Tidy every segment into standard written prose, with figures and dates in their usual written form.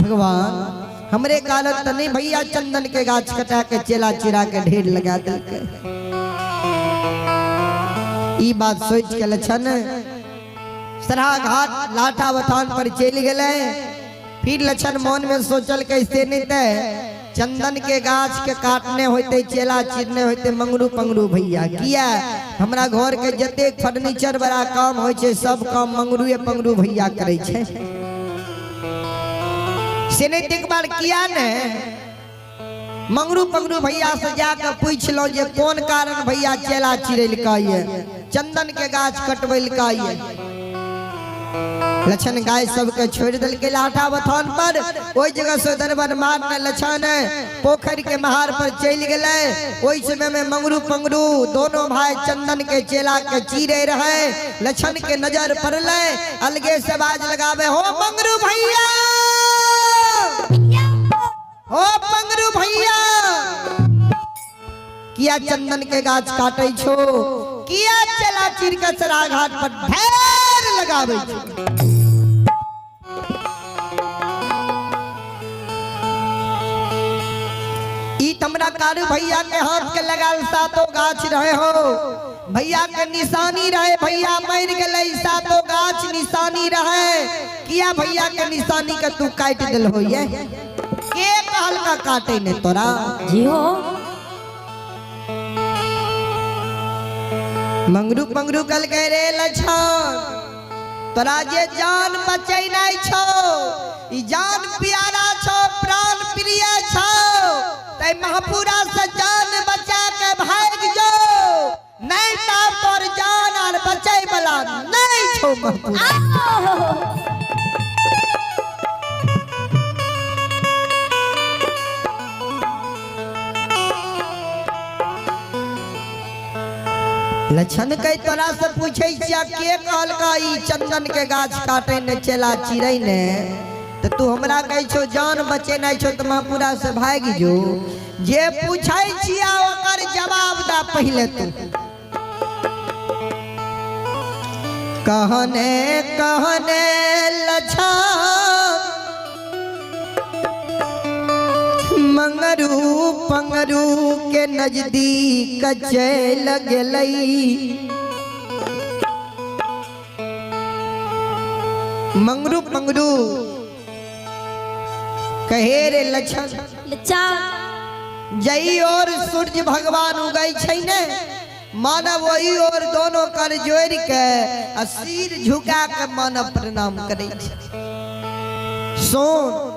भगवान हमरे कारण त नहीं भैया चंदन के गाछ कटा के चेला चिरा के ढेर लगा देलकै। ई बात सोच के लक्षण सरा घाट लाठा बथान पर चलि गेलै। फिर लक्षण मन में सोचल कैसे नहीं ते चंदन के गाछ के काटने होते चेला चिरने होते मंगरू पंगरू भैया, किया हमरा घर के जतेक फर्नीचर बड़ा काम होइ छै सब काम मंगरूए पंगरू भैया करै छै। से नहीं एक बार किया ने मंगरू पंगरू भैया से जाके पूछ लो जे कोन कारण भैया चेला चिरैलका ये चंदन के गाछ कटबैलका ये। लक्षण गाय सबके छोड़ देलकै लाठा बथान पर, ओहि जगह से दरबर मारने लक्षण पोखरि के महार पर चलि गेलै। ओहि समय में मंगरू पंगरू दोनों भाई चंदन के चेला के चीरे रहे। लक्षण के नजर पड़लै, अलगे से आवाज लगावे, हो मंगरू भैया, हो पंगरू भैया, किया चंदन के गाछ काटे छो, किया चला चीर के सरा घाट पर ढेर लगावे छो। ई तमरा कारू भैया के हाथ के लगाल सातो गाछ रहे हो, भैया के निशानी रहे, भैया मर गेलै सातो गाछ निशानी रहे, किया भैया के निशानी के तू काट दिल हो ये के कहल का काटे ने तोरा जी हो। मंगरू पंगरू कल के रे लछन तोरा जे जान बचैनाइ छौ, ई जान प्यारा छौ, प्राण प्रिय छौ, तै महापुरा से जान बचा के भाग जो, नहीं तब तोर जान आर बचै वाला नहीं छौ महापुरा। लक्षण के तोरा से पूछे छिया के कहलका ई चंदन के गाछ काटे ने चेला चिरै ने, तो तू हमरा कहै छो जान बचेनाइ छो त महापुरा से भागि जो। जे पूछै छिया ओकर जवाब दा पहिले तू। कहने कहने लक्षण मंगरू पंगरू के नजदीक चल गेलै। मंगरू पंगरू कहे रे लक्षण लच्छा जई और सूर्य भगवान उगै छै ने, मानव वही और दोनों कर जोड़ के आ सिर झुका के मानव प्रणाम करै छै। सुन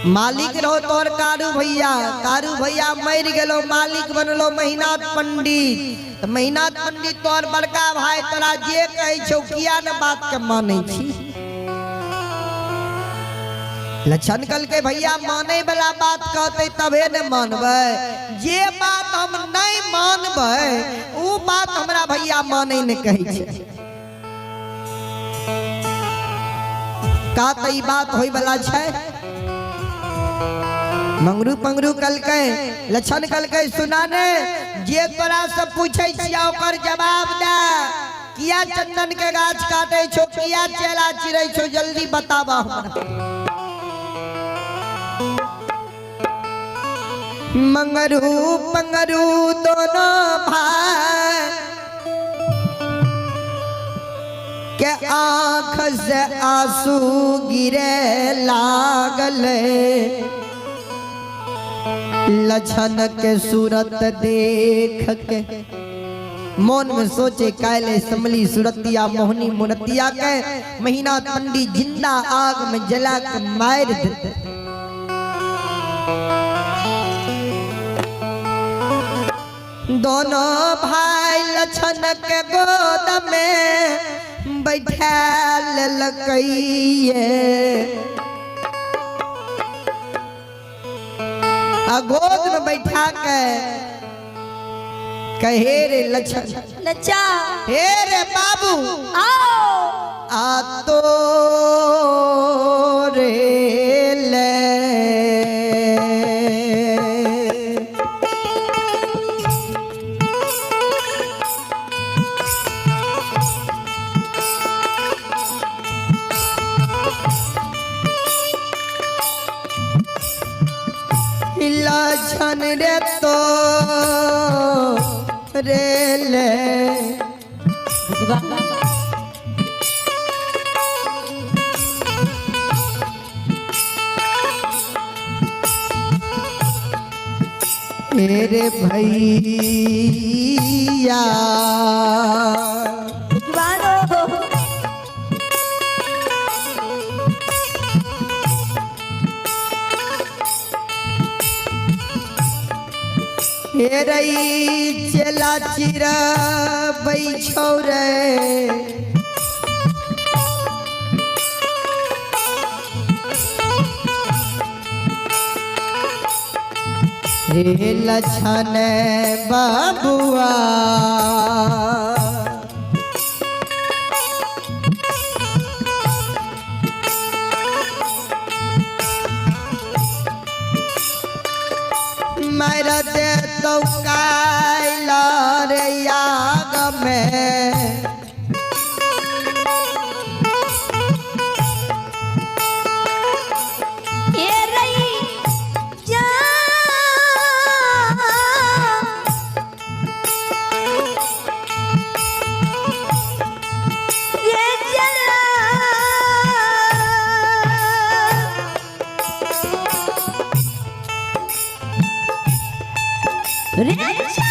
मालिक रहो तोर कारू भैया, कारू भैया मर गेलो, मालिक बनलो महिनाथ पंडित। तो महिनाथ पंडित तोर बड़का भाई तोरा जे कहै छौ किया न बात के मानै छी। लक्षण कल के भैया माने वाला बात कहते तबे न मानबै, जे बात हम नहीं मानबै उ बात हमरा भैया मानै न कहै छै। का त ई बात होय वाला छै। मंगरू पंगरू कलकै लक्षण कलकै सुना ने, जे तोरा से पूछै छिया ओकर जवाब दे, किया चंदन के गाछ काटे छो, किया चेला चिरै छो, जल्दी बताबा हमरा। मंगरू पंगरू दोनों भाई के आँख से आंसू गिरे लागल, लक्षण के सूरत देख के मन में सोचे काले समली सूरतिया मोहनी मुरतिया के महीना पंडित जिंदा आग में जला के मार देते। दोनों भाई लक्षण के गोद में बैठा लेलकैये, आ गोद में बैठा के कहे रे लक्षण लच्छा हे रे बाबू आओ आ तो रे ले लक्षण रे तो रे ले। बुझबा। मेरे भैया बुझबा रो। हे रई चेला चिरबै छौ रे। हे लछन बाबुआ मार दे तो कायल रे याग में। ए रई जा। रे जला। रे जला।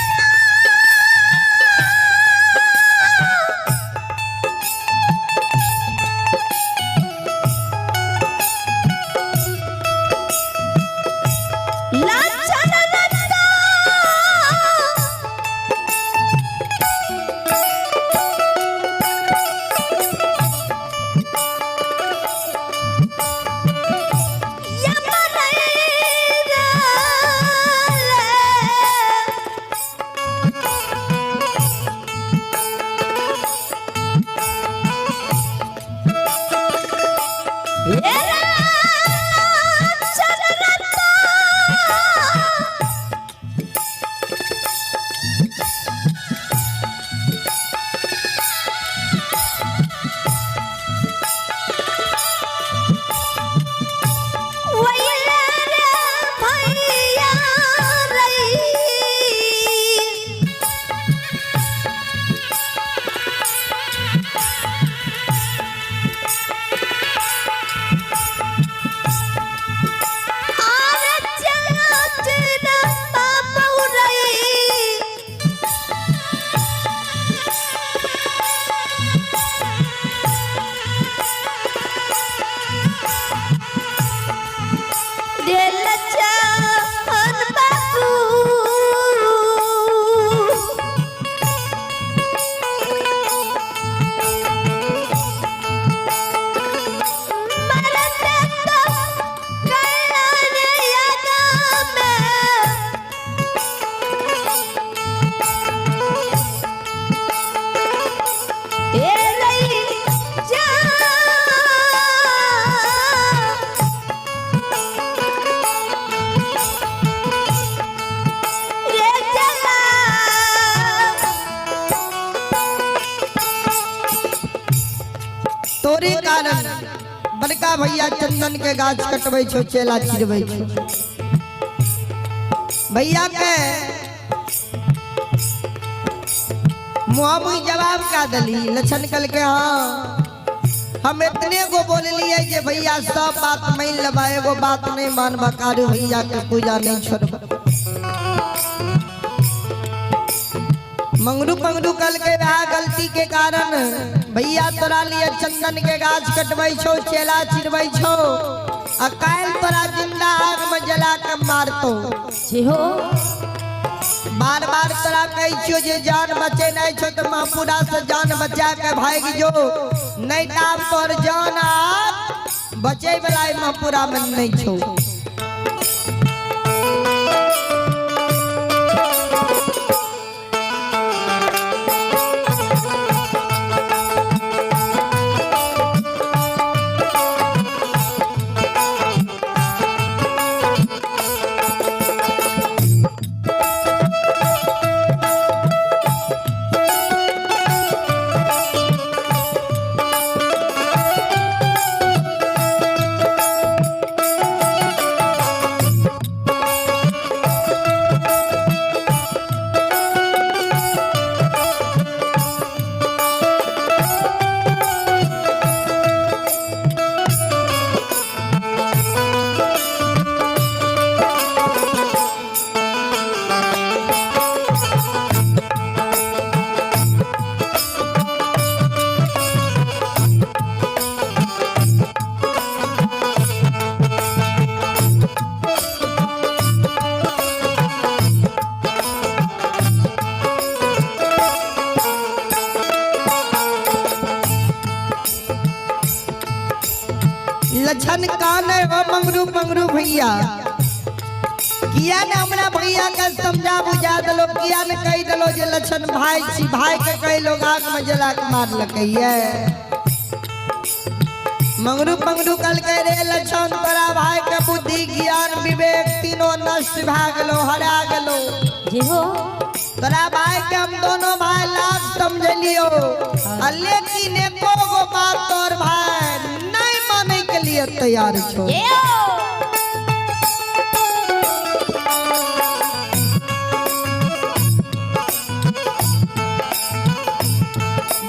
लक्षण रत्ता। तोरे कारण बड़का भैया चंदन के गाछ कटबै छौ, चेला चिरबै छौ। भैया के मुहामुही जवाब का दली लक्षण कल के। हाँ हम इतने गो बोललिए जे भैया सब बात मान लेबा, एगो बात नहीं मानबा, कारू भैया के पूजा नहीं छोड़बा। मंगरू पंगरू कल के वह गलती के कारण भैया तोरा लिए चंदन के गाछ कटबै छौ, चेला चिरबै छौ, आ काल्हि तोरा जिंदा आग में जला के मारतो। सेहो। बार बार तोरा कहै छियो जे जान बचेनाइ छौ तऽ महपुरा से जान बचा के भागि जो, नहीं तऽ आब तोहर जान आब बचै वाला महपुरा में नहीं छौ। लछन कान है वो मंगरू मंगरू भैया, किया ने हमरा भैया के समझा बुझा दलो, किया ने कह दलो जे लछन भाई छी, भाई के कई लोग आग में जला के मार लकैये। मंगरू मंगरू कल कह रे लछन तोरा भाई के बुद्धि ज्ञान विवेक तीनों नष्ट भा गेलो, हरा गेलो। जे हो। तोरा भाई के हम दोनों भाई लाख समझलियो, लेकिन एको गो बात तोर भाई नहीं माने के लिए तैयार छो। जे हो।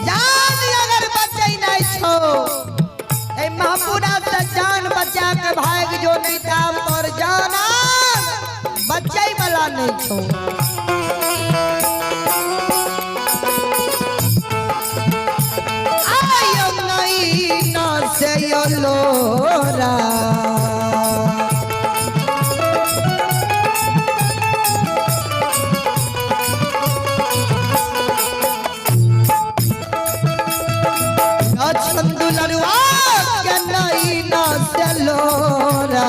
जान अगर बचै नहीं छो, ए महपुरा से जान बचा के भाग जो, नहीं ताम तोर जान बचै वाला नहीं छो। आयो नहीं ना से यो लोरा, लछन दुलरुआ के नहीं ना से लोरा।